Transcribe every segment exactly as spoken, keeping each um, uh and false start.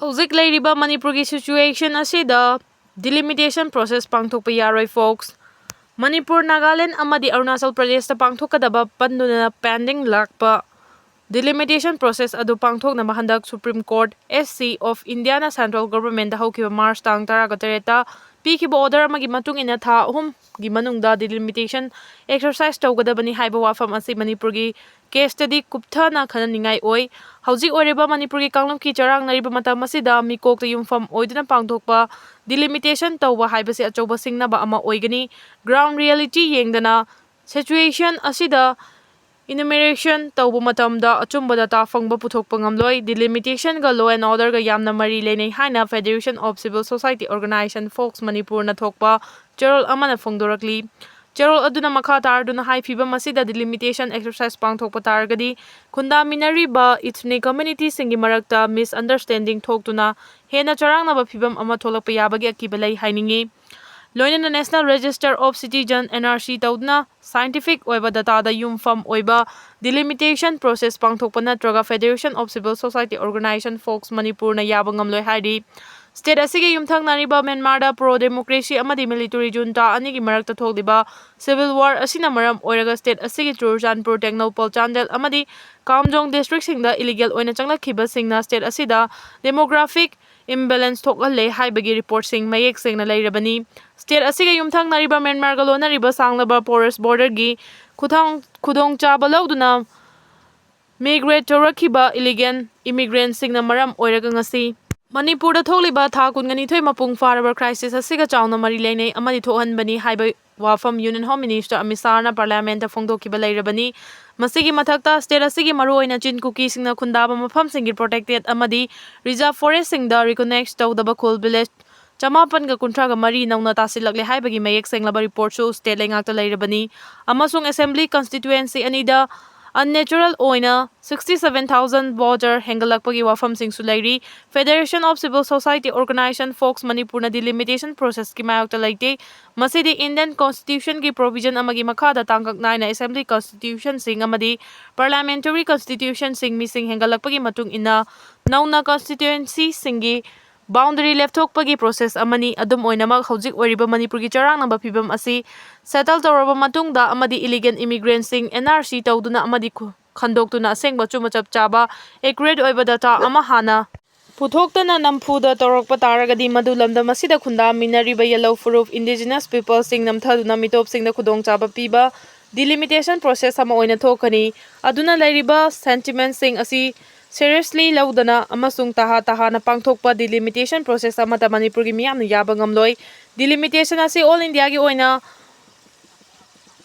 ꯍꯧꯖꯤꯛ ꯂꯩꯔꯤꯕ ꯃꯅꯤꯄꯨꯔꯒꯤ situation ꯑꯁꯤꯗ delimitation process ꯄꯥꯡꯊꯣꯛꯄ ꯌꯥꯔꯣꯏ, folks꯫ ꯃꯅꯤꯄꯨꯔ, ꯅꯥꯒꯥꯂꯦꯟ ꯑꯃꯗꯤ ꯑꯔꯨꯅꯥꯆꯜ ꯄ꯭ꯔꯗꯦꯁꯇ ꯄꯥꯡꯊꯣꯛꯀꯗꯕ ꯄꯟꯗꯨꯅ pending ꯂꯥꯛꯄ delimitation process ꯑꯗꯨ ꯄꯥꯡꯊꯣꯛꯅꯕ ꯍꯟꯗꯛ Supreme Court, S C of Indiaꯅ central governmentꯗ ꯍꯧꯈꯤꯕ March ꯇꯥꯡ ꯇꯔꯥꯒ ꯇꯔꯦꯠꯇ ꯄꯤꯈꯤꯕ order ꯑꯃꯒꯤ ꯃꯇꯨꯡ ꯏꯟꯅ ꯊꯥ ꯑꯍꯨꯝꯒꯤ ꯃꯅꯨꯡꯗ delimitation exercise ꯇꯧꯒꯗꯕꯅꯤ ꯍꯥꯏꯕ ꯋꯥꯐꯝ ꯑꯁꯤ ꯃꯅꯤꯄꯨꯔꯒꯤ caseꯇꯗꯤ ꯀꯨꯞꯊꯅ ꯈꯟꯅꯅꯤꯡꯉꯥꯏ ꯑꯣꯏ꯫ ꯍꯧꯖꯤꯛ ꯑꯣꯏꯔꯤꯕ ꯃꯅꯤꯄꯨꯔꯒꯤ ꯀꯥꯡꯂꯨꯞꯀꯤ ꯆꯔꯥꯡꯅꯔꯤꯕ ꯃꯇꯝ ꯑꯁꯤꯗ ꯃꯤꯀꯣꯛꯇ ꯌꯨꯝꯐꯝ ꯑꯣꯏꯗꯨꯅ ꯄꯥꯡꯊꯣꯛꯄ delimitation ꯇꯧꯕ ꯍꯥꯏꯕꯁꯤ ꯑꯆꯧꯕ ꯁꯤꯡꯅꯕ ꯑꯃ ꯑꯣꯏꯒꯅꯤ꯫ Ground reality ꯌꯦꯡꯗꯅ situation ꯑꯁꯤꯗ enumeration ꯇꯧꯕ ꯃꯇꯝꯗ ꯑꯆꯨꯝꯕ data ꯐꯪꯕ ꯄꯨꯊꯣꯛꯄ ꯉꯝꯂꯣꯏ꯫ Delimitationꯒ law and orderꯒ ꯌꯥꯝꯅ ꯃꯔꯤ ꯂꯩꯅꯩ ꯍꯥꯏꯅ Federation of Civil Society Organisation, folks, ꯃꯅꯤꯄꯨꯔꯅ ꯊꯣꯛꯄ ꯆꯦꯔꯣꯜ ꯑꯃꯅ ꯐꯣꯡꯗꯣꯔꯛꯂꯤ꯫ ꯆꯦꯔꯣꯜ ꯑꯗꯨꯅ ꯃꯈꯥ ꯇꯥꯔꯗꯨꯅ ꯍꯥꯏ, ꯐꯤꯕꯝ ꯑꯁꯤꯗ delimitation exercise ꯄꯥꯡꯊꯣꯛꯄ ꯇꯥꯔꯒꯗꯤ ꯈꯨꯟꯗꯥꯃꯤꯟꯅꯔꯤꯕ ethnic communityꯁꯤꯡꯒꯤ ꯃꯔꯛꯇ misunderstanding ꯊꯣꯛꯇꯨꯅ ꯍꯦꯟꯅ ꯆꯔꯥꯡꯅꯕ ꯐꯤꯕꯝ ꯑꯃ ꯊꯣꯛꯂꯛꯄ ꯌꯥꯕꯒꯤ ꯑꯀꯤꯕ ꯂꯩ ꯍꯥꯏꯅꯤꯡꯏ꯫ ꯂꯣꯏꯅꯅ National Register of Citizen, N R C, ꯇꯧꯗꯨꯅ scientific ꯑꯣꯏꯕ dataꯗ ꯌꯨꯝꯐꯝ ꯑꯣꯏꯕ delimitation process ꯄꯥꯡꯊꯣꯛꯄ ꯅꯠꯇ꯭ꯔꯒ Federation of Civil Society Organisation, folks, ꯃꯅꯤꯄꯨꯔꯅ ꯌꯥꯕ ꯉꯝꯂꯣꯏ ꯍꯥꯏꯔꯤ꯫ State ꯑꯁꯤꯒꯤ ꯌꯨꯝꯊꯪꯅꯔꯤꯕ ꯃ꯭ꯌꯥꯟꯃꯥꯔꯗ pro democracy ꯑꯃꯗꯤ military junta ꯑꯅꯤꯒꯤ ꯃꯔꯛꯇ ꯊꯣꯛꯂꯤꯕ civil war ꯑꯁꯤꯅ ꯃꯔꯝ ꯑꯣꯏꯔꯒ state ꯑꯁꯤꯒꯤ ꯆꯨꯔꯆꯥꯟꯄꯨꯔ, ꯇꯦꯡꯅꯧꯄꯜ, ꯆꯥꯟꯗꯦꯜ ꯑꯃꯗꯤ ꯀꯥꯝꯖꯣꯡ districtꯁꯤꯡꯗ illegal ꯑꯣꯏꯅ ꯆꯪꯂꯛꯈꯤꯕꯁꯤꯡꯅ state ꯑꯁꯤꯗ demographic imbalance ꯊꯣꯛꯍꯜꯂꯦ ꯍꯥꯏꯕꯒꯤ reportꯁꯤꯡ ꯃꯌꯦꯛ ꯁꯦꯡꯅ ꯂꯩꯔꯕꯅꯤ꯫ State ꯑꯁꯤꯒ ꯌꯨꯝꯊꯪꯅꯔꯤꯕ ꯃ꯭ꯌꯥꯟꯃꯥꯔꯒ ꯂꯣꯟꯅꯔꯤꯕ ꯁꯥꯡꯂꯕ forest borderꯒꯤ ꯈꯨꯊꯥꯡ-, ꯈꯨꯗꯣꯡꯆꯥꯕ ꯂꯧꯗꯨꯅ migrate ꯇꯧꯔꯛꯈꯤꯕ illegal immigrantꯁꯤꯡꯅ ꯃꯔꯝ ꯑꯣꯏꯔꯒ ꯉꯁꯤ ꯃꯅꯤꯄꯨꯔꯗ ꯊꯣꯛꯂꯤꯕ ꯊꯥ ꯀꯨꯟꯒ ꯅꯤꯊꯣꯏ ꯃꯄꯨꯡ ꯐꯥꯔꯕ crisis ꯑꯁꯤꯒ ꯆꯥꯎꯅ ꯃꯔꯤ ꯂꯩꯅꯩ ꯑꯃꯗꯤ ꯊꯣꯛꯍꯟꯕꯅꯤ ꯍꯥꯏꯕ ꯋꯥꯐꯝ Union Home Minister ꯑꯃꯤꯠ ꯁꯥꯍꯅ parliamentꯇ ꯐꯣꯡꯗꯣꯛꯈꯤꯕ ꯂꯩꯔꯕꯅꯤ꯫ ꯃꯁꯤꯒꯤ ꯃꯊꯛꯇ state ꯑꯁꯤꯒꯤ ꯃꯔꯨꯑꯣꯏꯅ ꯆꯤꯟ ꯀꯨꯀꯤꯁꯤꯡꯅ ꯈꯨꯟꯗꯥꯕ ꯃꯐꯝꯁꯤꯡꯒꯤ protected ꯑꯃꯗꯤ reserve forestꯁꯤꯡꯗ recognize ꯇꯧꯗꯕ ꯈꯨꯜ village ꯆꯃꯥꯄꯟꯒ ꯀꯨꯟꯊ꯭ꯔꯥꯒ ꯃꯔꯤ ꯅꯧꯅ ꯇꯥꯁꯤꯜꯂꯛꯂꯦ ꯍꯥꯏꯕꯒꯤ ꯃꯌꯦꯛ ꯁꯦꯡꯂꯕ reportꯁꯨ state ꯂꯩꯉꯥꯛꯇ ꯂꯩꯔꯕꯅꯤ꯫ ꯑꯃꯁꯨꯡ assembly constituency ꯑꯅꯤꯗ unnatural ꯑꯣꯏꯅ sixty seven thousand border ꯍꯦꯟꯒꯠꯂꯛꯄꯒꯤ ꯋꯥꯐꯝꯁꯤꯡꯁꯨ ꯂꯩꯔꯤ꯫ Federation of Civil Society Organization, fox, ꯃꯅꯤꯄꯨꯔꯅ delimitation processꯀꯤ ꯃꯥꯌꯣꯛꯇ ꯂꯩꯇꯦ꯫ ꯃꯁꯤꯗꯤ Indian Constitutionꯒꯤ provision ꯑꯃꯒꯤ ꯃꯈꯥꯗ ꯇꯥꯡꯀꯛ ꯅꯥꯏꯅ Assembly Constitutionꯁꯤꯡ ꯑꯃꯗꯤ Parliamentary Constitutionꯁꯤꯡ ꯃꯤꯁꯤꯡ ꯍꯦꯟꯒꯠꯂꯛꯄꯒꯤ ꯃꯇꯨꯡ ꯏꯟꯅ ꯅꯧꯅ constituencyꯁꯤꯡꯒꯤ boundary ꯂꯦꯞꯊꯣꯛꯄꯒꯤ process ꯑꯃꯅꯤ꯫ ꯑꯗꯨꯝ ꯑꯣꯏꯅꯃꯛ, ꯍꯧꯖꯤꯛ ꯑꯣꯏꯔꯤꯕ ꯃꯅꯤꯄꯨꯔꯒꯤ ꯆꯔꯥꯡꯅꯕ ꯐꯤꯕꯝ ꯑꯁꯤ settle ꯇꯧꯔꯕ ꯃꯇꯨꯡꯗ ꯑꯃꯗꯤ illegal immigrantꯁꯤꯡ N R C ꯇꯧꯗꯨꯅ ꯑꯃꯗꯤ ꯈꯨ-, ꯈꯟꯗꯣꯛꯇꯨꯅ ꯑꯁꯦꯡꯕ ꯑꯆꯨꯝꯕ ꯆꯞ ꯆꯥꯕ accurate ꯑꯣꯏꯕ data ꯑꯃ ꯍꯥꯟꯅ ꯄꯨꯊꯣꯛꯇꯅ ꯅꯝꯐꯨꯗ ꯇꯧꯔꯛꯄ ꯇꯥꯔꯒꯗꯤ, ꯃꯗꯨ ꯂꯝꯗꯝ ꯑꯁꯤꯗ ꯈꯨꯟꯗꯥꯃꯤꯟꯅꯔꯤꯕ ꯌꯦꯜꯂꯧ ꯐꯨꯔꯨꯞ indigenous peopleꯁꯤꯡ ꯅꯝꯊꯗꯨꯅ ꯃꯤꯇꯣꯞꯁꯤꯡꯗ ꯈꯨꯗꯣꯡꯆꯥꯕ ꯄꯤꯕ delimitation process ꯑꯃ ꯑꯣꯏꯅ ꯊꯣꯛꯀꯅꯤ꯫ ꯑꯗꯨꯅ ꯂꯩꯔꯤꯕ sentimentꯁꯤꯡ ꯑꯁꯤ seriously ꯂꯧꯗꯅ ꯑꯃꯁꯨꯡ ꯇꯍꯥ ꯇꯍꯥꯅ ꯄꯥꯡꯊꯣꯛꯄ delimitation process ꯑꯃꯠꯇ ꯃꯅꯤꯄꯨꯔꯒꯤ ꯃꯤꯌꯥꯝꯅ ꯌꯥꯕ ꯉꯝꯂꯣꯏ꯫ Delimitation ꯑꯁꯤ all Indiaꯒꯤ ꯑꯣꯏꯅ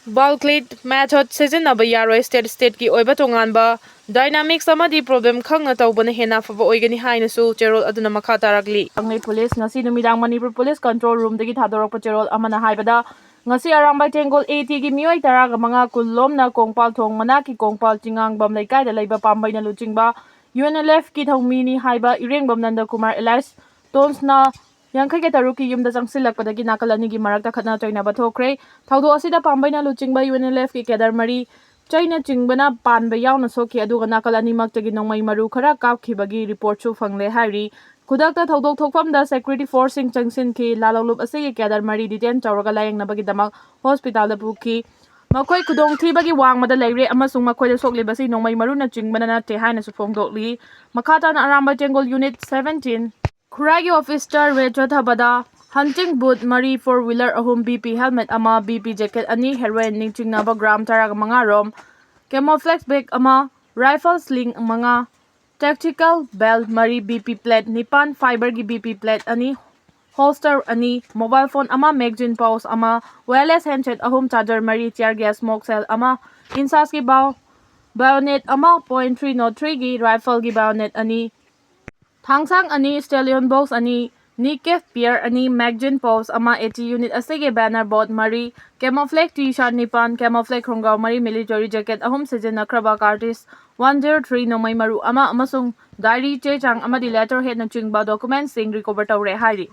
bulkhead method ꯁꯤꯖꯤꯟꯅꯕ ꯌꯥꯔꯣꯏ꯫ State stateꯀꯤ ꯑꯣꯏꯕ ꯇꯣꯉꯥꯟꯕ dynamics ꯑꯃꯗꯤ problem ꯈꯪꯅ ꯇꯧꯕꯅ ꯍꯦꯟꯅ ꯑꯐꯕ ꯑꯣꯏꯒꯅꯤ ꯍꯥꯏꯅꯁꯨ ꯆꯦꯔꯣꯜ ꯑꯗꯨꯅ ꯃꯈꯥ ꯇꯥꯔꯛꯂꯤ꯫ ꯀꯪꯂꯩ ꯄꯨꯂꯤꯁ ꯉꯁꯤ ꯅꯨꯃꯤꯗꯥꯡ ꯃꯅꯤꯄꯨꯔ ꯄꯨꯂꯤꯁ control roomꯗꯒꯤ ꯊꯥꯗꯣꯔꯛꯄ ꯆꯦꯔꯣꯜ ꯑꯃꯅ ꯍꯥꯏꯕꯗ, ꯉꯁꯤ ꯑꯔꯥꯝꯕꯥꯏ ꯇꯦꯡꯒꯣꯜ ATꯒꯤ ꯃꯤꯑꯣꯏ ꯇꯔꯥꯒ ꯃꯉꯥ ꯀꯨꯟ ꯂꯣꯝꯅ ꯀꯣꯡꯄꯥꯜ ꯊꯣꯡ ꯃꯅꯥꯛꯀꯤ ꯀꯣꯡꯄꯥꯜ ꯆꯤꯉꯥꯡꯕꯝ ꯂꯩꯀꯥꯏꯗ ꯂꯩꯕ ꯄꯥꯝꯕꯩꯅ ꯂꯨꯆꯤꯡꯕ UNLFꯀꯤ ꯊꯧꯃꯤꯅꯤ ꯍꯥꯏꯕ ꯏꯔꯦꯡꯕꯝ ꯅꯟꯗꯀꯨꯃꯥꯔ alias ꯇꯣꯟꯁꯅ ꯌꯥꯡꯈꯩꯒ ꯇꯔꯨꯛꯀꯤ ꯌꯨꯝꯗ ꯆꯪꯁꯤꯜꯂꯛꯄꯗꯒꯤ ꯅꯥꯀꯜ ꯑꯅꯤꯒꯤ ꯃꯔꯛꯇ ꯈꯠꯅ ꯆꯩꯅꯕ ꯊꯣꯛꯈ꯭ꯔꯦ꯫ ꯊꯧꯗꯣꯛ ꯑꯁꯤꯗ ꯄꯥꯝꯕꯩꯅ ꯂꯨꯆꯤꯡꯕ UNLFꯀꯤ cadre ꯃꯔꯤ, ꯆꯩꯅ ꯆꯤꯡꯕꯅ ꯄꯥꯟꯕ ꯌꯥꯎꯅ ꯁꯣꯛꯈꯤ, ꯑꯗꯨꯒ ꯅꯥꯀꯜ ꯑꯅꯤꯃꯛꯇꯒꯤ ꯅꯣꯡꯃꯩ ꯃꯔꯨ ꯈꯔ ꯀꯥꯞꯈꯤꯕꯒꯤ reportꯁꯨ ꯐꯪꯂꯦ ꯍꯥꯏꯔꯤ꯫ ꯈꯨꯗꯛꯇ ꯊꯧꯗꯣꯛ ꯊꯣꯛꯐꯝꯗ security forceꯁꯤꯡ ꯆꯪꯁꯤꯟꯈꯤ꯫ ꯂꯥꯜꯍꯧꯂꯨꯞ ꯑꯁꯤꯒꯤ cadre ꯃꯔꯤ detain ꯇꯧꯔꯒ ꯂꯥꯌꯦꯡꯅꯕꯒꯤꯗꯃꯛ hospitalꯗ ꯄꯨꯈꯤ꯫ ꯃꯈꯣꯏ ꯈꯨꯗꯣꯡꯊꯤꯕꯒꯤ ꯋꯥꯡꯃꯗ ꯂꯩꯔꯦ ꯑꯃꯁꯨꯡ ꯃꯈꯣꯏꯗ ꯁꯣꯛꯂꯤꯕꯁꯤ ꯅꯣꯡꯃꯩ ꯃꯔꯨꯅ ꯆꯤꯡꯕꯅ ꯅꯠꯇꯦ ꯍꯥꯏꯅꯁꯨ ꯐꯣꯡꯗꯣꯛꯂꯤ꯫ ꯃꯈꯥ ꯇꯥꯅ Arambai ꯇꯦꯡꯒꯣꯜ Unit seventeen ꯈꯨꯔꯥꯏꯒꯤ officer raid ꯆꯠꯊꯕꯗ hunting boot ꯃꯔꯤ, four wheeler ꯑꯍꯨꯝ, BP helmet ꯑꯃ, BP jacket ꯑꯅꯤ, heroin ꯅꯤꯡꯆꯤꯡꯅꯕ gram ꯇꯔꯥꯒ ꯃꯉꯥ ꯔꯣꯝ, camouflage bag ꯑꯃ, rifle sling ꯃꯉꯥ, tactical belt ꯃꯔꯤ, BP plate ꯅꯤꯄꯥꯟ, fiberꯒꯤ BP plate ꯑꯅꯤ, holster ꯑꯅꯤ, mobile phone ꯑꯃ, magazine pouch ꯑꯃ, wireless handset ꯑꯍꯨꯝ, charger ꯃꯔꯤ, tear gas smoke shell ꯑꯃ, INSASꯀꯤ bao-, bayonet ꯑꯃ, point three nought threeꯒꯤ rifleꯒꯤ bayonet ꯑꯅꯤ, ꯊꯥꯡꯁꯥꯡ ꯑꯅꯤ, stallion box ꯑꯅꯤ, knickep pair ꯑꯅꯤ, magazine pouch ꯑꯃ, AT unit ꯑꯁꯤꯒꯤ banner board ꯃꯔꯤ, camouflage T-shirt ꯅꯤꯄꯥꯟ, camouflage ꯈꯣꯡꯒ꯭ꯔꯥꯎ ꯃꯔꯤ, military jacket ꯑꯍꯨꯝ ꯁꯤꯖꯤꯟꯅꯈ꯭ꯔꯕ cartridge one zero three ꯅꯣꯡꯃꯩ ꯃꯔꯨ ꯑꯃ ꯑꯃꯁꯨꯡ diary, ꯆꯦ ꯆꯥꯡ ꯑꯃꯗꯤ letterheadꯅꯆꯤꯡꯕ documentꯁꯤꯡ recover ꯇꯧꯔꯦ ꯍꯥꯏꯔꯤ꯫